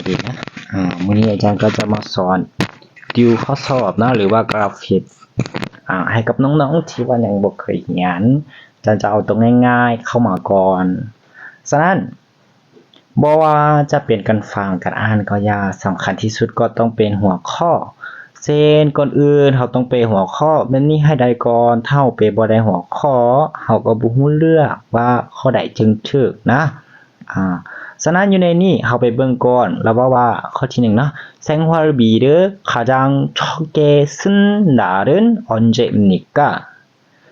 ດີນະ ອ່າ ມື້ນີ້ອາຈານກໍຈະມາສອນຕິວຂໍ້ສອບເນາະ ຫຼືວ່າກຣາຟິກ ອ່າ ໃຫ້ກັບນ້ອງໆທີ່ວ່າຍັງບໍ່ເຄີຍຮຽນ ອາຈານຈະເອົາຕົວງ່າຍໆເຂົ້າມາກ່ອນ. ສະນັ້ນ ບໍ່ວ່າຈະເປັນການຟັງ, ການອ່ານກໍຢ່າ, ສຳຄັນທີ່ສຸດກໍຕ້ອງເປັນຫົວຂໍ້. ເຊັ່ນ, ກ່ອນອື່ນເຮົາຕ້ອງແປຫົວຂໍ້ແບບນີ້ໃຫ້ໄດ້ກ່ອນ. ຖ້າເຮົາແປບໍ່ໄດ້ຫົວຂໍ້, ເຮົາກໍບໍ່ຮູ້ເລື່ອງວ່າຂໍ້ໃດຈຶ່ງຖືກນະ. ອາ, ສະນັ້ນຢູ່ໃນນີ້ເຮົາໄປເບິ່ງກ່ອນ. ລາວເວົ້າວ່າ, ຂໍ້ທີໜຶ່ງເນາະ, 생활비를 가장 적게 쓴 날은 언제입니까?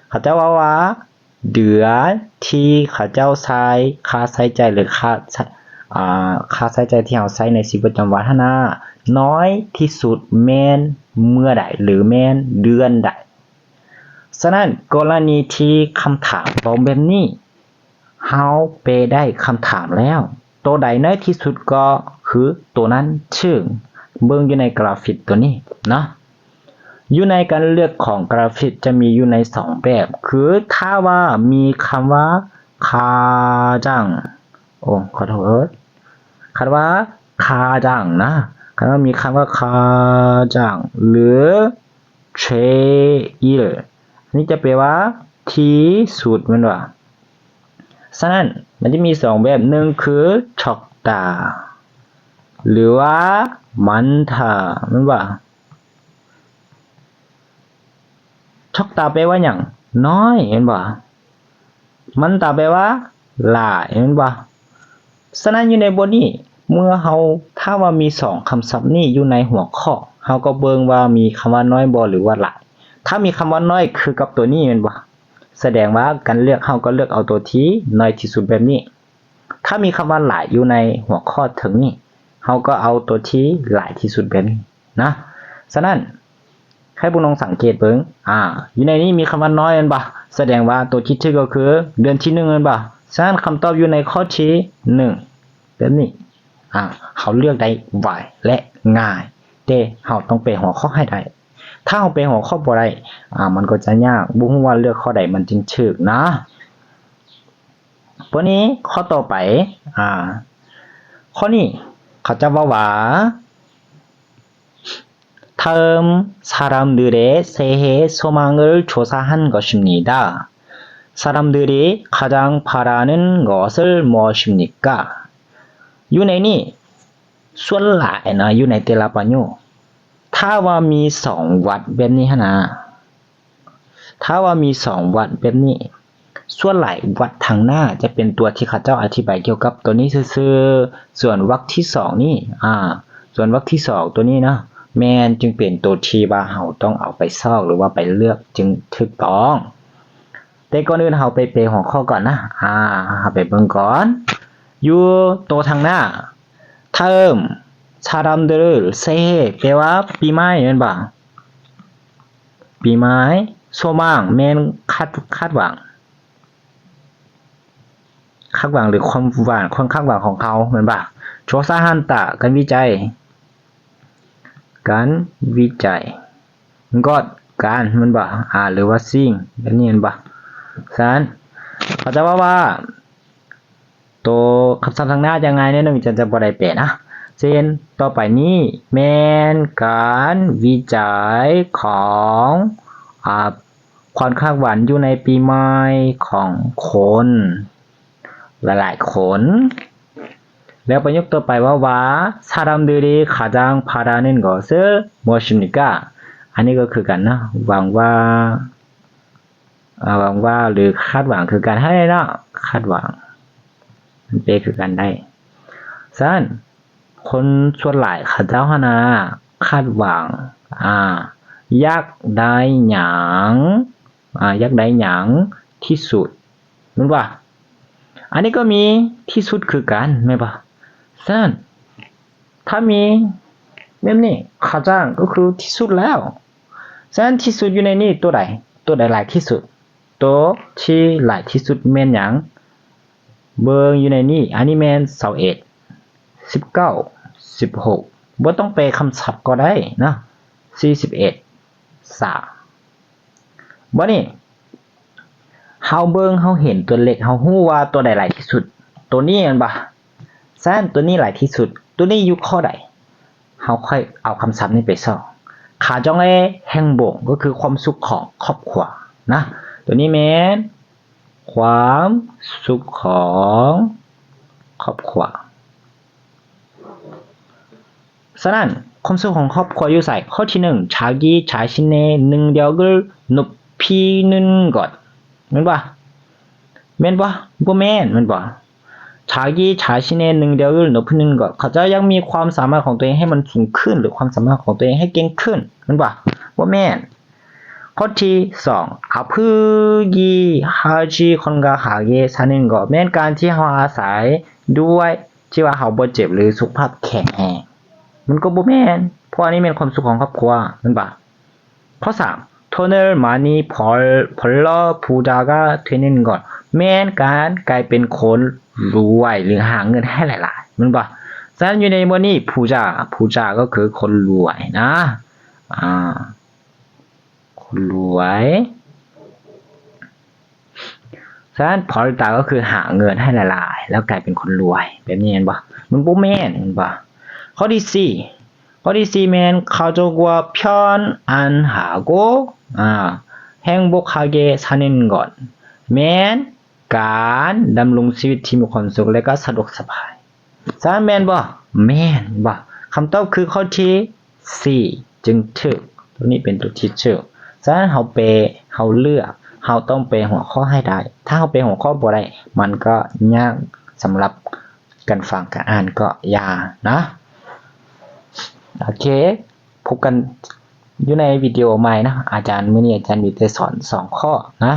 ເຂົາເຈົ້າເວົ້າວ່າ ເດືອນທີ່ເຂົາເຈົ້າໃຊ້ຄ່າໃຊ້ຈ່າຍ ຫຼື ຄ່າ ອາ ຄ່າໃຊ້ຈ່າຍທີ່ເຮົາໃຊ້ໃນຊີວິດປະຈຳວັນຫັ້ນນະ ນ້ອຍທີ່ສຸດແມ່ນເມື່ອໃດ ຫຼື ແມ່ນເດືອນໃດ? ສະນັ້ນ ກໍລະນີທີ່ຄຳຖາມເວົ້າແບບນີ້ ເຮົາແປໄດ້ຄຳຖາມແລ້ວ. ໂຕໃດນ້ອຍທີ່ສຸດກໍຄືໂຕນັ້ນ, ເຊິ່ງເບິ່ງຢູ່ໃນກຣາຟິກໂຕນີ້ເນາະ. ຢູ່ໃນການເລືອກຂອງກຣາຟິກຈະມີຢູ່ໃນສອງແບບ ຄືຖ້າວ່າມີຄຳວ່າ 가장 ໂອ້ ຂໍໂທດ ຄັນວ່າ 가장 ນະ ຄັນວ່າມີຄຳວ່າ 가장 ຫຼື 제일 ນີ້ຈະແປວ່າທີ່ສຸດແມ່ນບໍ່? ສະນັ້ນ ມັນຈະມີສອງແບບ, ໜຶ່ງຄື 적다 ຫຼືວ່າ 많다 ແມ່ນບໍ່? 적다 ແປວ່າຫຍັງ? ນ້ອຍ ແມ່ນບໍ່? 많다 ແປວ່າຫຼາຍ ແມ່ນບໍ່? ສະນັ້ນຢູ່ໃນບົດນີ້ ເມື່ອເຮົາ ຖ້າວ່າມີສອງຄຳສັບນີ້ຢູ່ໃນຫົວຂໍ້ ເຮົາກໍເບິ່ງວ່າມີຄຳວ່ານ້ອຍບໍ່ ຫຼືວ່າຫຼາຍ. ຖ້າມີຄຳວ່ານ້ອຍຄືກັບຕົວນີ້ແມ່ນບໍ່? ສະແດງວ່າການເລືອກ ເຮົາກໍເລືອກເອົາຕົວທີ່ນ້ອຍທີ່ສຸດແບບນີ້. ຖ້າມີຄຳວ່າຫຼາຍຢູ່ໃນຫົວຂໍ້ເທິງນີ້ ເຮົາກໍເອົາຕົວທີ່ຫຼາຍທີ່ສຸດແບບນີ້ນະ. ສະນັ້ນ ໃຫ້ພວກນ້ອງສັງເກດເບິ່ງ ອາ ຢູ່ໃນນີ້ມີຄຳວ່ານ້ອຍແມ່ນບໍ່? ສະແດງວ່າຕົວທີ່ຖືກກໍຄືເດືອນທີໜຶ່ງແມ່ນບໍ່? ສະນັ້ນຄຳຕອບຢູ່ໃນຂໍ້ທີໜຶ່ງ ແບບນີ້ ອາ ເຮົາເລືອກໄດ້ໄວ ແລະ ງ່າຍ ແຕ່ເຮົາຕ້ອງແປຫົວຂໍ້ໃຫ້ໄດ້. ຖ້າເຮົາແປຫົວຂໍ້ບໍ່ໄດ້ ອາ ມັນກໍຈະຍາກ ບໍ່ຮູ້ວ່າເລືອກຂໍ້ໃດມັນຈຶ່ງຖືກນະ. ບາດນີ້ຂໍ້ຕໍ່ໄປ ອາ ຂໍ້ນີ້ເຂົາເຈົ້າເວົ້າວ່າ 다음 사람들의 새해 소망을 조사한 것입니다. 사람들이 가장 바라는 것은 무엇입니까? ຢູ່ໃນນີ້ ສ່ວນຫຼາຍນະ ຢູ່ໃນແຕ່ລະປະໂຫຍກ ຖ້າວ່າມີສອງວັດແບບນີ້ຫັ້ນນະ ຖ້າວ່າມີສອງວັດແບບນີ້ ສ່ວນຫຼາຍວັດທາງໜ້າຈະເປັນຕົວທີ່ເຂົາເຈົ້າອະທິບາຍກ່ຽວກັບຕົວນີ້ຊື່ໆ. ສ່ວນວັກທີສອງນີ້ ອາ ສ່ວນວັກທີສອງຕົວນີ້ເນາະ ແມ່ນຈຶ່ງເປັນຕົວທີ່ວ່າເຮົາຕ້ອງເອົາໄປຊອກ ຫຼືວ່າໄປເລືອກຈຶ່ງຖືກຕ້ອງ. ແຕ່ກ່ອນອື່ນເຮົາໄປແປຫົວຂໍ້ກ່ອນນະ ອາ ເຮົາໄປເບິ່ງກ່ອນ ຢູ່ໂຕທາງໜ້າ 다음 사람들의 새해 ແປວ່າປີໃໝ່ແມ່ນບໍ່? ປີໃໝ່ 소망 ແມ່ນຄາດ ຄາດຫວັງ ຄາດຫວັງ ຫຼື ຄວາມຫວັງ ຄວາມຄາດຫວັງຂອງເຮົາແມ່ນບໍ່? 조사한다 ການວິໄຈ ການວິໄຈ ງອດ ການ ແມ່ນບໍ່? ອາ ຫຼືວ່າສິ່ງ ແບບນີ້ແມ່ນບໍ່? ສະນັ້ນ ເຂົາຈະເວົ້າວ່າ ໂຕຄຳສັບທາງໜ້າຈະງ່າຍໜ້ອຍໜຶ່ງ ຈະ ຈະບໍ່ໄດ້ແປນະ. ເຊັ່ນ ຕໍ່ໄປນີ້ແມ່ນການວິໄຈຂອງ ອາ ຄວາມຄາດຫວັງຢູ່ໃນປີໃໝ່ຂອງຄົນຫຼາຍໆຄົນ. ແລ້ວປະໂຫຍກຕໍ່ໄປເວົ້າວ່າ 사람들이 가장 바라는 것은 무엇입니까? ອັນນີ້ກໍຄືກັນເນາະ ຫວັງວ່າ ອາ ຫວັງວ່າ ຫຼື ຄາດຫວັງຄືກັນຫັ້ນແຫຼະເນາະ ຄາດຫວັງ ມັນແປຄືກັນໄດ້. ສະນັ້ນ ຄົນສ່ວນຫຼາຍເຂົາເຈົ້າຫັ້ນນະ ຄາດຫວັງ ອາ ຢາກໄດ້ຫຍັງ ອາ ຢາກໄດ້ຫຍັງທີ່ສຸດ ແມ່ນບໍ່? ອັນນີ້ກໍມີທີ່ສຸດຄືກັນ ແມ່ນບໍ່? ສະນັ້ນ ຖ້າມີແບບນີ້ 가장 ກໍຄືທີ່ສຸດແລ້ວ. ສະນັ້ນທີ່ສຸດຢູ່ໃນນີ້ຕົວໃດ? ຕົວໃດຫຼາຍທີ່ສຸດ? ຕົວທີ່ຫຼາຍທີ່ສຸດແມ່ນຫຍັງ? ເບິ່ງຢູ່ໃນນີ້ ອັນນີ້ແມ່ນຊາວເອັດ ສິບເກົ້າ ສິບຫົກ ບໍ່ຕ້ອງແປຄຳສັບກໍໄດ້ເນາະ ສີ່ສິບເອັດ ສາມ. ບາດນີ້ ເຮົາເບິ່ງ ເຮົາເຫັນຕົວເລກ ເຮົາຮູ້ວ່າຕົວໃດຫຼາຍທີ່ສຸດ? ຕົວນີ້ແມ່ນບໍ່? ສະນັ້ນຕົວນີ້ຫຼາຍທີ່ສຸດ ໂຕນີ້ຢູ່ຂໍ້ໃດ? ເຮົາຄ່ອຍເອົາຄຳສັບນີ້ໄປຊອກ. 가정의 행복 ກໍຄືຄວາມສຸກຂອງຄອບຄົວນະ. ໂຕນີ້ແມ່ນຄວາມສຸກຂອງຄອບຄົວ. ສະນັ້ນ ຄວາມສຸກຂອງຄອບຄົວຢູ່ໃສ? ຂໍ້ທີໜຶ່ງ 자기 자신의 능력을 높이는 것 ແມ່ນບໍ່? ແມ່ນບໍ່? ບໍ່ແມ່ນ ແມ່ນບໍ່? 자기 자신의 능력을 높이는 것 ເຂົາເຈົ້າຢາກມີຄວາມສາມາດຂອງຕົວເອງໃຫ້ມັນສູງຂຶ້ນ ຫຼື ຄວາມສາມາດຂອງຕົວເອງໃຫ້ເກັ່ງຂຶ້ນ ແມ່ນບໍ່? ບໍ່ແມ່ນ. ຂໍ້ທີສອງ 아프지 않게 건강하게 사는 것 ແມ່ນການທີ່ເຮົາອາໄສດ້ວຍທີ່ວ່າເຮົາບໍ່ເຈັບ ຫຼື ສຸຂະພາບແຂງແຮງ ມັນກໍບໍ່ແມ່ນ ເພາະອັນນີ້ແມ່ນຄວາມສຸກຂອງຄອບຄົວ ແມ່ນບໍ່? ຂໍ້ສາມ 돈을 많이 벌, 벌어 부자가 되는 것 ແມ່ນການກາຍເປັນຄົນລວຍ ຫຼື ຫາເງິນໃຫ້ຫຼາຍໆ ແມ່ນບໍ່? ສະນັ້ນຢູ່ໃນໝວດນີ້ 부자 부자 ກໍຄືຄົນລວຍນະ ອາ ຄົນລວຍ. ສະນັ້ນ 벌다 ກໍຄືຫາເງິນໃຫ້ຫຼາຍໆ ແລ້ວກາຍເປັນຄົນລວຍ ແບບນີ້ແມ່ນບໍ່? ມັນບໍ່ແມ່ນ ແມ່ນບໍ່? ຂໍ້ທີສີ່ ຂໍ້ທີສີ່ແມ່ນ 가족과 편안하고 ອາ 행복하게 사는 것 ແມ່ນການດຳລົງຊີວິດທີ່ມີຄວາມສຸກ ແລະ ກໍສະດວກສະບາຍ. ສະນັ້ນແມ່ນບໍ່? ແມ່ນບໍ່? ຄຳຕອບຄືຂໍ້ທີສີ່ຈຶ່ງຖືກ ໂຕນີ້ເປັນໂຕທີ່ຖືກ. ສະນັ້ນເຮົາແປ ເຮົາເລືອກ ເຮົາຕ້ອງແປຫົວຂໍ້ໃຫ້ໄດ້. ຖ້າເຮົາແປຫົວຂໍ້ບໍ່ໄດ້ ມັນກໍຍາກສຳລັບການຟັງການອ່ານ ກໍຢ່ານະ. ໂອເຄ ພົບກັນຢູ່ໃນວິດີໂອໃໝ່ນະ. ອາຈານ ມື້ນີ້ອາຈານມີແຕ່ສອນສອງຂໍ້ນະ.